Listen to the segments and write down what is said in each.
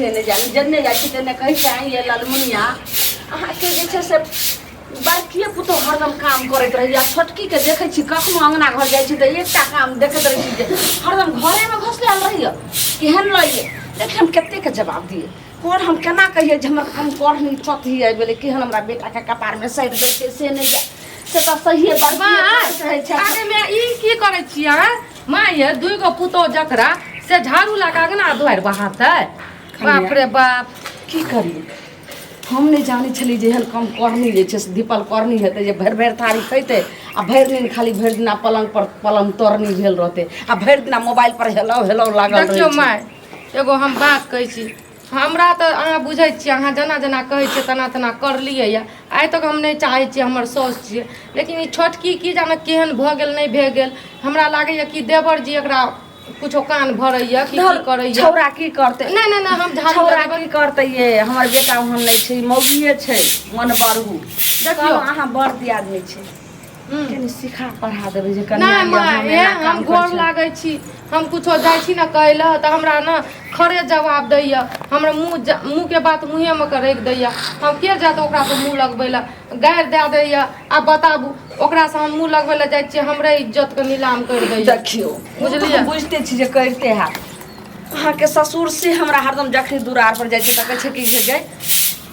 से नहि जानी। जन्ने जाइ छी तन्ने कहै छै, आइ ये ललमुनिया, अहाँके जे छै से बड़किए पुतोहु हरदम काम करैत रहैया, छोटकीके देखै छी कखनो अङ्गना घर जाइ छी तऽ एकटा काम देखैत रहै छी जे हरदम घरेमे घुसलायल रहैया, केहन लइए। देखिए हम कतेकके जवाब दियै, कोन हम केना कहियै जे हमर काम करनी चौथी आबि गेलै, केहन हमरा बेटाके कपारमे सटि देलकै से नहि जाय। से तऽ सहिए बड़किए करैत रहै छै। अरे मैं ई की करै छी अहाँ माँ? ये दुई गो पुतोह जकरा से झाड़ू लगा के ना दुआरि बहारतै, बाप रे बाप। की करियै, हम नहि जानै छलियै जे एहन काम करनी जे छै से धीपल करनी हेतै जे भरि भरि थारी खैतै आ भरि दिन खाली भरि दिना पलङ्ग पर पलङ्ग तरनी भेल रहतै आ भरि दिना मोबाइल पर हेलो हेलो लागल रहै देखियौ छै। माय, एगो हम बात कहै छी, हमरा तऽ अहाँ बुझै छियै, अहाँ जेना जेना कहै छियै तेना तेना करलियै यऽ आइ तक। हम नहि चाहै छियै, हमर साउस छियै, लेकिन ई छोटकी की जाने केहन भऽ गेल, नहि भए गेल। हमरा लागैए कि देवर जी एकरा कुछो कान भरैया कि की करैया। छौड़ा की करतै? नहि नहि नहि, हम झाड़ू छौड़ा लगेबै। की करतै ये, हमर बेटा ओहन नहि छै, मौगिए छै मन बढ़ू। देखियौ। अहाँ बड़ दियादनी छै, कनि सिखा पढ़ा देबै जे कनिया नहि ये, माय, हम हे एना हम काम करै गोर छी। लागै छी। हम कुछो जाइ छी ने कहै लए तऽ हमरा ने खरे जवाब दैया, हमरा मुँह मुँहके बात मुँहेमे के राखि दैया। हम के जायत ओकरासँ मुँह लगबै लए? गारि दए दैया। आब बताबू, ओकरासँ हम मुँह लगबै लए जाइ छियै, हमरे इज्जतके नीलाम करि दैया। देखियौ, बुझलियै? हम बुझिते छी जे करिते हैत अहाँके ससुर से। हमरा हरदम जखनी दुरार पर जाइ छै तऽ कहै छै कि जे गै,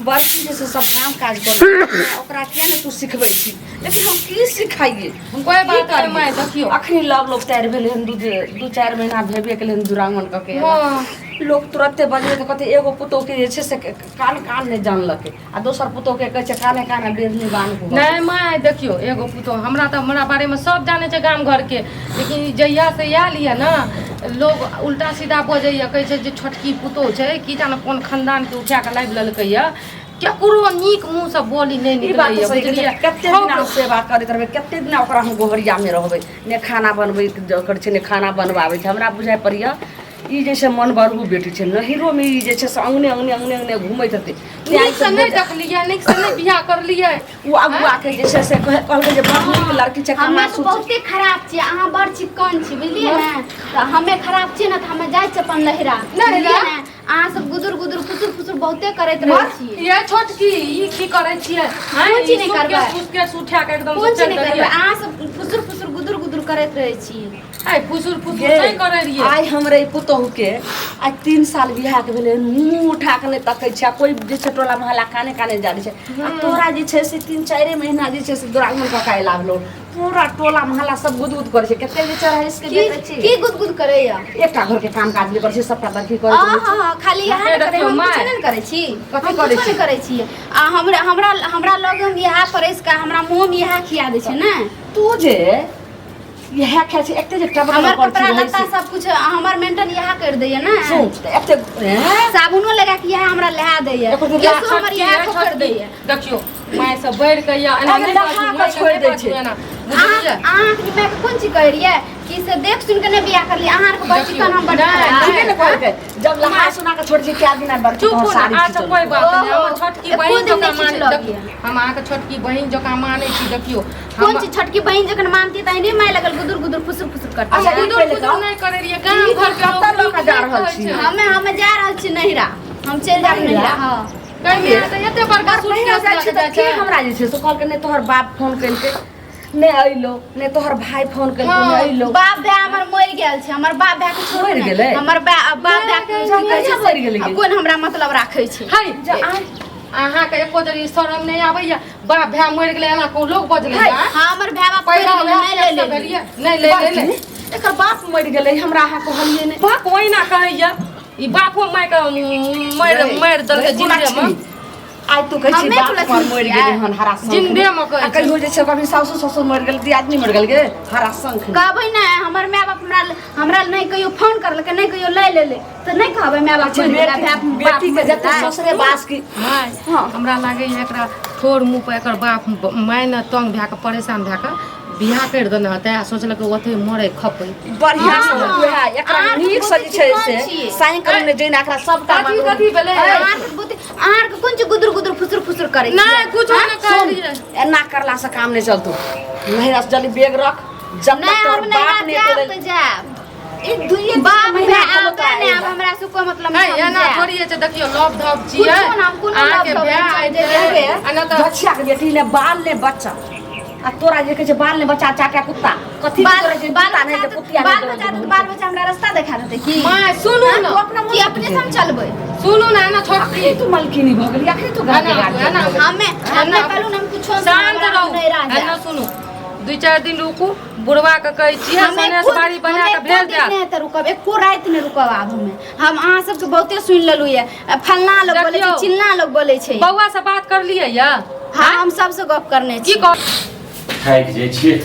बड़की जे छै सब काम काज करै, ओकरा किया ने तू सिखबै छी? लेकिन हम की सिखाइए? हम कोई की बात नहि करियै? माय, देखियौ। अखनी लव लोग तैयार भेलै हन, दू दू चारि महीना भेबे केलै हन दुरागमन कऽ के। लोक तुरते बजबै तऽ कहतै एगो पुतोहके जे छै से कान कान नहि जानलकै आ दोसर पुतोहके कहै छै काने काने बेरनी बान। नहि माय, देखियौ, एगो पुतोह हमरा तऽ हमरा बारेमे सब जानै छै गाम घरके, लेकिन ई जहिया से आयल यऽ ने, लोग उल्टा सीधा बजैया, कहै छै जे छोटकी पुतोह छै, की जाने कोन खानदानके उठा कऽ लाबि लेलकै यऽ, केकरो नीक मुँहसँ बोली नहि ई बात निकलैया। सही कहै बुझलियै? छै। कते दिना हम सेवा करैत रहबै, कते दिना ओकरा हम गोहरियामे रहबै? ने खाना बनबै करै छै, ने खाना बनबाबै छै। हमरा बुझाइ पड़ैए ई जे छै मन बढ़ू बेटी छै, नहिरोमे ई जे छै से अङ्गने अङ्गने अङ्गने अङ्गने घुमैत हेतै। नीकसँ नहि देखलियै, नीकसँ नहि बियाह करलियै। ओ अगुआके जे छै से कहलकै जे बड़ नीक लड़की छै। हमे कमा तऽ बहुते खराब छियै, अहाँ बड़ चिक्कन छी, बुझलियै ने? तऽ हमे खराब छियै ने, तऽ हमे जाइ छियै अपन नहिरा, बुझलियै ने? अहाँ सब गुदुर गुदुर फुसुर फुसुर बहुते करैत रहै छी। ये छोटकी, ई की करै छियै? कोन चीज नहि करबै? सूटकेस उठा के एकदम कोन चीज नहि चलि करबै? देलियै। अहाँ सब फुसुर फुसुर गुदुर गुदुर करैत रहै छी। आइ फुसुर फुसुर नहि करै रहियै। आइ हमरे पुतोहु के आइ 3 साल बियाह के भेलै, मुँह उठा के नहि तकै छै आ कोइ जे छै टोला मोहल्ला काने काने जानै छै। आ तोरा जे छै से 3-4 महीना जे छै से दुरागमन कऽ के अयला भेलौ, पूरा टोला मोहल्ला सब गुदगुद करै छै। कते जे छै रहीस के की बेटे छी। की गुदगुद करैया? एकटा घर के काम काज नहि करै छै, सबटा बड़की करै छै। आहा, खाली इएह ने करै, हम माय। कुछो नहि ने करै छी। कथी हम करै कुछो छी? नहि करै छी। आ हमरा हमरा हमरा लग हम इएह परसि कऽ हमरा मुँहमे इएह खिया दै छै ने। तू जे इएह खाइ छै, एते जे टबरा हमर करै कपड़ा छी लत्ता सब कुछ हमर मेंटेन इएह कर दैया ने। सुन तऽ एते हैं? साबुनो लगा के इएह हमरा लहा दैया। एको दिन केशो हमर इएह ठोकर दैया। देखियौ, माय सब बढ़ि के या एना अरे नहि नहा बाजू, कऽ मायके छोड़ि नहि दै बाजू छै। एना। अहाँ बुझलियै? अहाँ के मायके कोन चीज कहै रहियै कि से देख सुन के नहि बियाह करलियै? अहाँ आरके बड़ चिकन, हम बड़ नहि, खराब। ठीके ने कहलकै, जब लहा सुना के छोड़ छी क्या दिन बड़की चुप तोहर ने साड़ी अच्छा खींचल। कोइ बात नहि। ओहो, हमर छोटकी एको बहिन दिन जकाँ नहि मानै खिचलक देखियौ, हम अहाँके छोटकी बहिन जकाँ मानै छी। देखियौ, कोन हम चीज छोटकी बहिन जखन मानती तऽ नहि माय लगल गुदुर गुदुर फुसुर फुसुर करती। अच्छा, ई गुदुर पहिले गुदुर कहू। नहि करै रहियै। गाम ई घर के कतऽ लोक लऽ कऽ जा नीक रहल नहि छी? कहै छै। हमे हमे जा रहल छी नहिरा, हम चलि जायब नहिरा? नहिरा, हँ। कहिया तऽ एते बड़का नहिरा सूटकेस जाइ लऽ छी कऽ तऽ जाइ के छै? हमरा जे छै से कहलकै नहि तोहर बाप फोन केलकै नहि अयलो, नहि तोहर भाय फोन केलकै नहि अयलो। बाप भाय हमर मरि गेल छै। हमर बाप भाय के छोड़ू मरि ने। गेलै? हमर बाप भाय के की कहै छै? मरि गेलै गे? कोन हमरा मतलब राखै छै? है जे आइ अहाँके एको जरी शरम नहि आबैया? बाप भाय मरि गेलै, एना कोन लोक बजलै? है, हाँ, हमर भाय बाप मरि पैदा गेलै, होया नहि ले से लेली। भेलियै नहि ले ले ले। एकर बाप मरि गेलै, हमरा अहाँ कहलियै नहि। बाप ओहिना कहैया, ई बापो मायके मारि मारि देलकै जिन्दे मे। आइ तू कहै छी हमे बाप कुलक्ष्मी हमर मरि छियै। गेलै हन हरा शंख जिन्दे मे कहै आ कहियो जे छै कभी सासु ससुर मरि गेल, दियादनी मरि गेल गे हरा शंख मे। कहबै ने, हमर माय बाप हमरा हमरा नहि कहियो फोन करलकै, नहि कहियो लै लेलै, तऽ नहि कहबै माय बाप मरि गेलै, भाय बाप बेटी के मरि जते गेलै? ससुरे बास की माय, हमरा लागैए एकरा थोड़ मुँह पर एकर बाप माय ने तंग भए कऽ, परेशान भए कऽ बियाह करि देने हेतै आ सोचलकै ओतहि मरै खपै। बढ़िया से हँ। उएह एकरा अहाँ नीक से जे छै बहुत से छियै। साइकिल ने जैना एकरा सबटा कथी कथी भेलै? अहाँ आरके बुद्धि- अहाँ आरके कोन चीज गुदुर गुदुर फुसुर फुसुर करै छियै? नहि, कुछो नहि कहलियै। एना करला से काम नहि चलतो। नहिरा से जल्दी बैग रख, जब तक नहि, तोहर हम बाप नहिरा नहि जायब तोरे तऽ जायब। एक दुइये बाप महीना रे के आब लोक ने आब हमरा से कोई मतलब नहीं नहीं एना थोड़ी छै देखियौ लव धव छियै कुछो ना, हम कोनो अहाँके लव धव भाय नहि आयतै, छियै। आ नहि तऽ बच्चा के बेटी ने बाल ने बच्चा आ तोरा जे कहै छै बाल ने बच्चा चाटा कुत्ता कथी बाल तोरा जे बाल कुत्ता नहि बच्चा जे कुतिया बाल बच्चा तऽ बाल बच्चा हमरा रास्ता देखा देतै की माय सुनू तू ने अपना की अपने से हम चलबै सुनू ने एना छोटकी अखनी तू मलकिनी भऽ गेली अखनी तू घर के एना गार्जियन एना भऽ गेली। हमे हमे कहलू ने हम कुछो शांत रहू नहीं रह एना सुनू दू चारि दिन रुकू बुढ़वा के कहै छियै हमे सनेस खुद- बाड़ी बना हमे के भेज एको दिन देत नहि तऽ रुकब एको राति नहि रुकब आब हमे हम अहाँ सबके बहुते सुनि लेलू ये फलना लोग बोलै छै देखियौ। चिल्ला लोग बोलै छै बौआ से बात करलियै या हाँ हम सबसे गप करने की छी कह थाकि जाइ छियै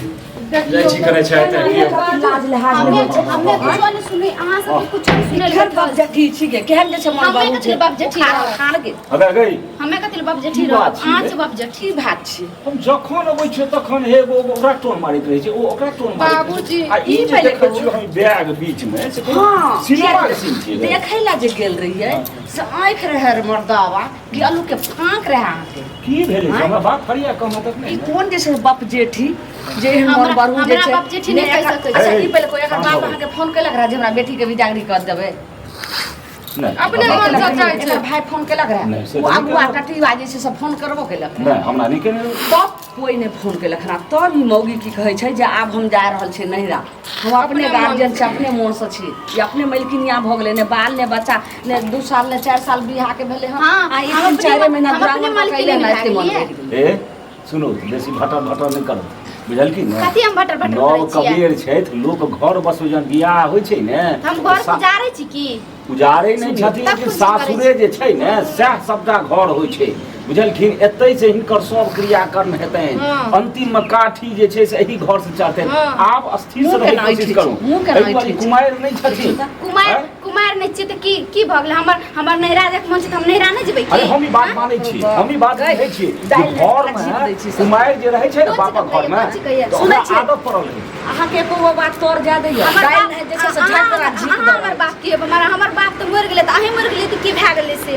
जाइ छी करै छै तऽ की लाज लिहाज हमे नहि छै। हमे कुछो नहि सुनी अहाँ सबके कुछो नहि सुनै केहन बाप जेठी छी गे केहन जे छै मन हमे बाबू कथी छै बाप जेठी खान रहब? खान गे अबे गई हमे कथी बाप जेठी की रहब बात छी अहाँ रे? छै बाप जेठी की भात छी हम जखन अबै छियै तखन हे एगो ओकरा टोन मारैत रहै छै ओ ओकरा टोन मारैत रहै छै। बाबूजी, आ ई ई जे पहिले देखै कहू। छियै हम बैग बीच मे से कोनो हाँ सिनेमा के सीन छियै रे। देखै ला जे गेल रहियै से आँखि रहै रे मर्दावा कि आलू के फाँक रहै अहाँके की भेलै से हमरा बात फरिया कहमे तक ई नहि ने। कोन जे छै बाप जेठी जे एहन मन हमरा- बढ़ू जे हमरा छै बाप जेठी नहि कहि एकर- सकै अच्छा छै। ई पहिले कोइ एकर शांत बाप हो। अहाँके फोन केलक रहए जे हमरा बेटीके बिदागरी कऽ देबै नहि अपने हमरा- मन से जाइ छै। एकर भाय फोन केलक रहए नहि, से ओ तऽ नहि अगुआ केलक। टटीवा जे छै से फोन करबो केलक रहए नहि हमरा नहि केने रहै। तब कोइ नहि फोन केलक हन तब ई मौगी की कहै छै जे आब हम जा रहल छी नैहरा हम अपने अपने मोन गार्जियन छी अपने मोनसँ छी ई अपने मलकिनिया भऽ गेलै ने बाल ने बच्चा ने 2 साल ने 4 साल बियाहके भेलै हन हाँ, आ ई हम तीन अपने चारि महीना हम अपने दुरागमन कऽ मालकिनी के अयलै ने भए एते मन गेलियै। बढ़ि गेलै ए सुनू बेसी भटर भटर नहि करू बुझलखिन ने कथी हम भटर भटर नव करै छियै कबीर छथि लोक घर बसबै जहन बियाह होइ छै ने हम घर तऽ उजारै छी की उजारै नहि छथिन तब लेकिन कुछ करै सासुरे जे छै ने सएह सबटा घर होइ छै बुझलखिन एतै से हिनकर सब क्रियाकर्म हेतनि अंतिम मे काठी जे छै से एही घर से चढ़तनि आब स्थिर से मुँह रहै केना कोशिश ऐठै करू छै? मुँह केना एहि दुआरे ऐठै छै? कुमारि नहि छथिन कुमार आँय? कुमार नहि छियै तऽ की की भऽ गेलै हमर हमर नैहरा जाइके मन छै तऽ हम नैहरा नहि जेबै की अरे हम ई बात मानै छी हम ई बात गै, बुझै छी जे दालि घर अजीब मे दै छी सब। कुमारि जे रहै छै ने कोन बापक चीज घर मे कहैया, कोन चीज कहैया? तऽ सुनै ओकरा छियै? आदत पड़ल रहै छै अहाँके एको गो बात तोर जा दैया हमर दालि बाप नहि जे छै से झाड़ि तोरा अहाँ झीक अहाँ दऽ हमर बाप की हमर हमर बाप तऽ मरि गेलै तऽ अहीं मरि गेलियै तऽ की भए गेलै से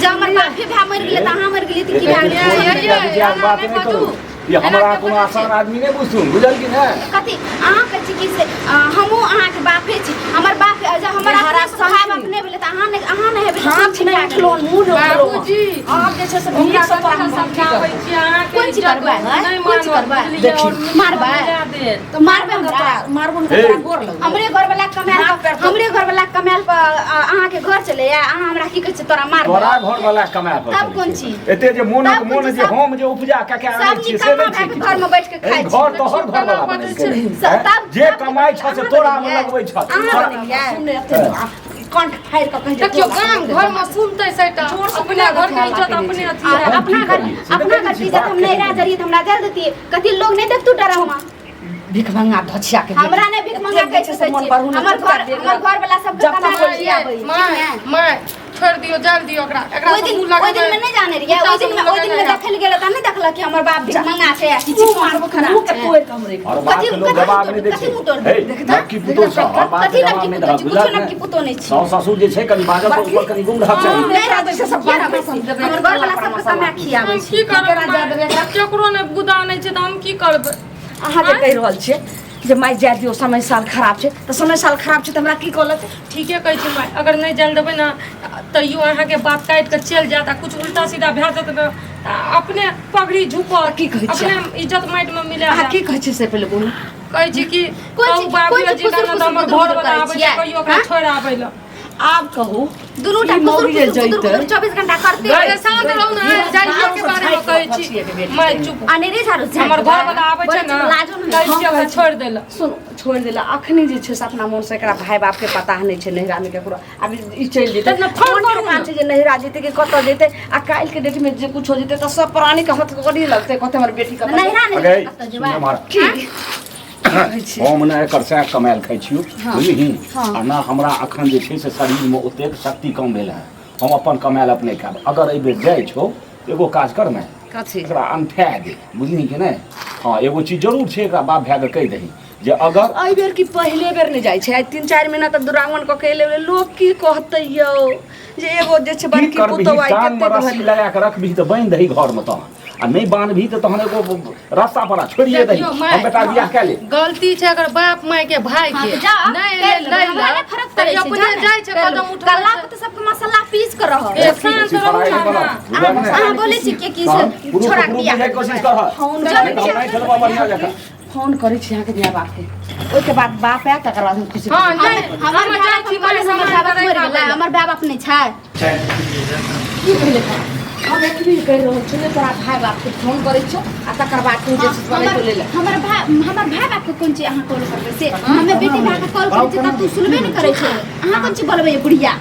जब हमर बापे भाय मरि गेलै तऽ अहाँ मरि गेलियै तऽ की भए गेलै ये, ये, विचार बात एना नहि नहि करू बाजू। ई हमरा एना कोनो के आसान आदमी नहि बुझथुन बुझल कि नहि कथी अहाँ कहै छी कि से हमहूँ अहाँके बापे छी हमर बाप जब हमर हरा अपने भाय बाप नहि भेलै तऽ अहाँ नहि अहाँ नहि हेबै तऽ हाथ कोन नहि भए उठलो गेलै? मुँह नहि उठलो बाबूजी आब जे छै से ओकरा नीकसँ कथी तोरा लए हम समझाबै की छी अहाँके कोन चीज इज्जत करबै? नहि कोन चीज मानत करबै? बुझलियै देखी। और मुँह मारबै? मिला देत तऽ मारबै हमरा मारबो नहि हे। तोरा गोर लगबो हमरे घर वाला कमायल हाथ पैर तो- हमरे घर वाला कमायल पर अहाँके घर चलैया अहाँ हमरा की कहै छी तोरा मारबै तोरा घर वाला कमाय पर तब चलै कोन छै। चीज? एते जे मोनक तब कोन मोन चीज? जे सब- हम जे उपजा कऽ के आनै सब छियै से निकम्मा नहि भए छै के घर में बैठ के एहि खाइ छी घर तोहर घर वाला बनेलकै सब- तब- जे तब- कमाइ छ से अहाँ तोरा मे बनेलियै? लगबै छ अहाँ तोरा- बनेलियै? सुन एते कंठ फाड़ि कऽ कहि देखियौ गाम घर में सुनते सैटा जोर से अपने घर के हल्ला इज्जत केने अपने छै। अथी है। हम अपना की घर करियै? से तऽ अपना कहै घर छी, की इज्जत बात हम नहीं केने रह जरिए तऽ हमरा जल देतियै कथी लोग नहीं देखतू डरामा भिखमंगा धछिया के हमरा नहि भिखमंगा एते जे कहि छै से सकै मन छी बढ़ू नहि, हमर चुपचाप घर देख हमर रह। घर वाला सब जब तक कमायल होइए, खियाबै माय माय छोड़ दियो जल दियो ओकरा एकरा ओहि से दिन मुंह ओहि दिन लगेबै में नहीं जाने रहियै कुत्ता ओहि दिन से में मुंह ओहि दिन में लगेबै। देखल गेल तऽ नहीं देखलक कि हमर बाप भिखमंगा छै आ कि मुँह चिकन मारबो खराब मुँह के छै। तोड़ि कऽ हम रखि हर बात कथी- के लोग कथी जवाब नहि दै कथी छै मुँह तोड़ हे देखता? नवकी पुतोह छ हर बात कथी के जवाब नवकी नहि पुतोह दहक छी कुछो बुझलक नवकी ने पुतोह नहि छी साउस ससुर जे छै कनि बाजल तऽ ऊपर कनि गुम रहक चाही नहि रहबै से सब रहबै हमर घर वाला सबके कमा खियाबै हम छी की करबै केना जा देबै एकरा? केकरो नहि गुदा नहि छै तऽ हम की करबै अहाँ जे कहि रहल छियै जे माय जाय दियौ समय साल खराब छै तऽ समय साल खराब छै तऽ हमरा की कहलक ठीके कहै छी माय अगर नहि जायल देबै ने तैयो अहाँके बात काटि कऽ चलि जायत आ किछु उल्टा सीधा भए जायत ने तऽ अपने पगड़ी झुकत की कहै छियै? अपने इज्जत माटिमे मिला अहाँ जायत की कहै छियै से पहिले बोलू कहै छी कि कोन कहू चीज- बाबूजी कोन चीज के ने तऽ हमर फुसुर फुसुर घरवला करै आबै छै छियै? कहियो ओकरा हाँ? छोड़ि आबै लए आब कहू दुनू टा ई फुसुर मौगी जे फुसुर गुदुर जैतै गुदुर 24 घंटा करते अरे शांत रहू ने जाइयो के बारे मे कहै छी माय चुप अनेरे झाड़ू झाड़ि हमर देबै। घरवला आबै छै ने लाजो नहि कहै छियै ओकरा छोड़ि दै लए सुन छोड़ि देला अखनी जे छै से अपना मोनसँ एकरा भाय बापके पता नहि छै नैहरामे ककरो आब ई चलि जेतै तऽ ने फोन कोन करू ठेकान ने। छै जे नैहरा जेतै कि कतऽ जेतै आ काल्हिके डेटमे जे कुछो जेतै तऽ सब प्राणीके हथकड़ी लगतै कहतै हमर बेटी कतऽ नैहरा नहि अगे कतऽ जेबै सुन हमार की कहै छी हम ने एकर सएह कमायल खाइ छियौ बुझलिही आ ना हमरा अखन जे छै से शरीरमे ओतेक शक्ति कम भेल हँ हम अपन कमायल अपने खायब अगर एहिबेर जाइ छौ तऽ एगो काज कर ने कथी एकरा अनठा दे बुझलिही कि नहि हँ एगो चीज जरूर छै एकरा बाप भायके कहि दही जे अगर एहि बेर की पहिले बेर नहि जाइ छै आइ 3-4 महीना तक दुरागमन कऽ के एलै लोक की कहतै यौ जे एगो जे छै की बड़की करबिही पुतोह आइ टांगमे कतेक रस्सी भेल लगा कऽ रखबिही तऽ बान्हि दही घरमे तहन आ नहि बान्हबही तऽ तहन एगो रास्ता पर छोड़िए दही देखियौ, माय, हम बेटा बियाह कए ले गलती छै अगर बाप माय के भाई हाँ, के तऽ जाउ, नहि कर एलै लेबै, लै हमरा लए, नहि फरक तऽ पड़ै ई छै, अपने जाउ ने, जाइ छै कर कदम लेबै। उठबै कल्ला छै। पर तऽ सबके मसाला पीस के रहल ए, शांत रहू पढ़ाइ ने नहि अहाँ। करब बुझलक ने? अहाँ बोलै छी के की से तहन पुरुष छोड़ा के पुरुष बियाह बुझैके कोशिश करह फोन नहि तऽ हम नहि खेलबऽ बढ़िआँ जकाँ फोन करै छी अहाँके माय बापके ओहिके बाद बाप आयत तकर बाद हम खुशी हँ नहि हमर हम भाय जाइ छी बाप माय हमर सामान भाय बाप करै मरि गेलै हमर भाय बाप नहि छै की भेलै हम एतबी कहि रहल छी ने तोरा भाय बापके फोन करै छियौ आ तकर बाद तू जे छै से हमर ले ले हमर भाय हमर भाय बाप के कोन चीज अहाँ कॉल करबै से हमे बेटी भाय के कॉल करै छी तब तू सुनबे नहि करै छै अहाँ कोन चीज बोलबै बुढ़िया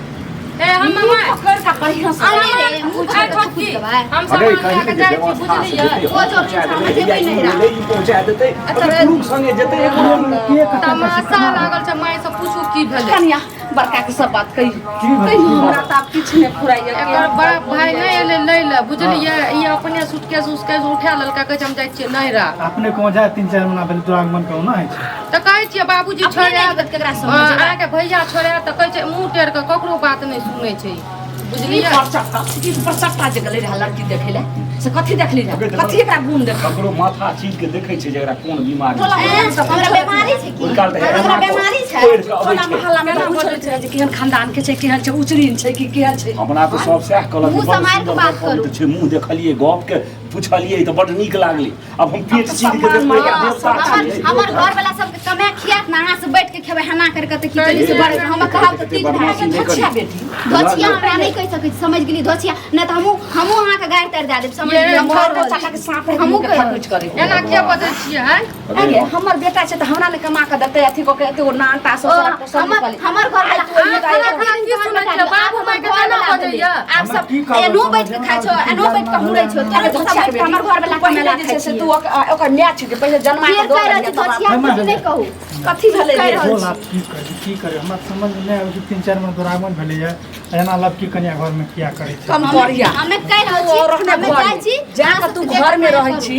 ए हम मामा पकड़ के बढ़िआँ से अरे रे मुँह आइ छोड़ के छोटकी पूछ देबै हम अरे सामान कहीं लए के के जाइ छी व्यवस्था से बुझलियै जेतै ओ जो पहुँचा हम देतै जेबै या नहि ई ई पहुँचा देतै अगर ग्रुप संगे जेतै एगो तमाशा लागल छै माय से पूछू की भेलै कनिया बड़का के सब बात कही कहियो हमरा तऽ आब किछु नहि फुराइया एकर बाप भाय नहि एलै लै लए बुझलियै ई अपने सूटकेस उसकेस उठा लेलकै कहै छै हम जाइ छियै नैहरा अपने कहूँ जाए 3-4 महीना भेल दुरागमन कहूँ ना होइ छै तऽ कहै छियै बाबूजी अपने छोड़ायत नहि दिक्कत केकरा समझ एबै। अहाँके भैया छोड़ायत तऽ कहै छै मुँह टेढ़ कऽ ककरो बात नहि सुनै छै ई बुझलियै परचट्टा ई परचट्टा जे गेलै रहए लड़की देखै लए से कथी देखली रहए कथी एकरा गुण देख ककरो माथा चीर के देखै छै जे एकरा कोन बीमारी टोला छै ऐं, हमरा बीमारी छै की ओहि काल तऽ हमरा एना बीमारी छै पढ़ि कऽ अबै टोला छै मोहल्ला मे तऽ पूछल छै जे केहन खानदान के छै केहन छै उचरीन छै कि केहन छै हमरा तऽ सब सएह कहलक जे मुँह बड़ सम्हारि कऽ सुन्दर बात बड़ पवित्र करू। छै मुँह देखलियै गपके पुछलियै तऽ बड नीक लागलै अब हम पेट चीर के सम्मान देखबै माया, देवता हमर छै हमर घर वाला सबके कमे खियात ना अहाँ से बैठ के खेबै हना कर के तऽ की करी से बड़ हम कहब तऽ तीन भाई बदमाशी नहि करी। धोछिया बेटी धोछिया हमरा नहि कहि सकै छी समझ गेली धोछिया नहि तऽ हमहूँ हमहूँ अहाँके गारि तारि दए देब समझ ये गेली हम हमर कहि रहल बच्चा के छी। साँप रहे हमहूँ कहि रहल कुछ करे एना किया बजै छियै आँय अरे हमर बेटा छै तऽ हमरा ने कमा के देतै अथी कऽ के एते गो नानटा ओ, ससुरा पोसल हमर निकली हमर घर वाला अहाँ खाना खाना की सुनै छियै बाप माय के केना बजैया आब हमरा सब की कहब, एनो बैठ के खाइ छौ एनो बैठ के हुरै छौ तोरे सब बैठ के हमर घर वाला पहिले कमेला जे खाइ छै से छियै तू ओकर माय छै जे पहिले जन्मा के फेर दो कहि रहल छी धोछिया कुछ नहि कहू कथी भेलै कहि रे? रहल बोल आब की करी की करी हमरा समझ में नहि आबै छै 3-4 महीना दुरागमन भेलैए एना लड़की कनिया घर में किया करै छै कम करिया हमे कहि रहल तू छी रहने हमे घर जाइ में। छी जा कऽ तू घर में रहै छी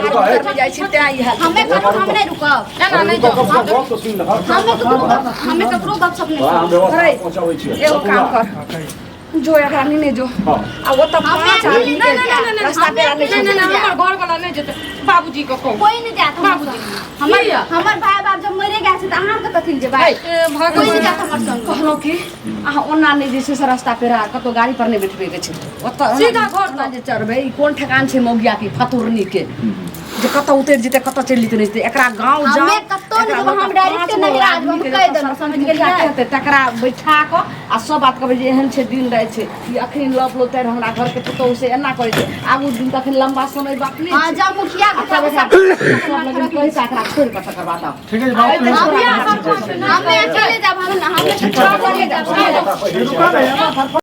रुकऽ, घर में जाइ छी तें ई हाल हमे कहलहुँ हम नहि रुकब एना नहि जाउ गप गप तऽ सुनि लहक हमे ककरो हमे ककरो गप सप नहि तोरा हम सुनब। व्यवस्था अरे, पहुँचाबै छियै एगो काम कर हाँ, कही। जो एकरा नेने जो हाँ। आ ओतऽ हमे पाँच अकेले आदमी नहि, नहि, नहि, नहि, रास्ता हमे पेरा नहि नहि छोड़तै। नहि नहि हमर घर वाला नहि जेतै बाबूजी के कहू कोई नहीं जात हमर बाबूजी। संग। हमर किया? हमर भाय बाप जब मरे गेल छै तऽ अहाँ के कथी लए जेबै ए कोई नहीं भगवान जात हमर संग कहलहुँ कि अहाँ ओना नहि जे छै से रास्ता पेरा कतौ गाड़ी पर नहि बैठबै के छै ओतऽ ओना सीधा घर ओना जे चढ़बै ई कोन ठेकान छै मौगिया के फतुरनी के जे कतऽ उतरि जेतै कतऽ चलि जेतै नहि जेतै एकरा गाँव जाउ हमे कतौ नहि एकरा जेबै, हम लऽ कऽ डायरेक्ट पाँच गो नहिरा आदमी जेबै, हम के कहि जतऽ देलहुँ, सरपंच समझ गेलियै? खेतै तकरा बैठा कऽ आ सब बात कहबै जे एहन छै दिन राति छै ई अखन लप लोतरि हमरा घरके पुतोहु से एना करै छै आगू दिन तऽ अखन लम्बा समय बात नहि हाँ छै जाउ मुखिया आ के तब सब एकरा सब लगन कहि कऽ एकरा छोड़ि कऽ तकर बाद आउ ठीक है बाप हमे अकेले जाब हम हमे ठीक ककरो छै नहीं जाब पहिले रुका ना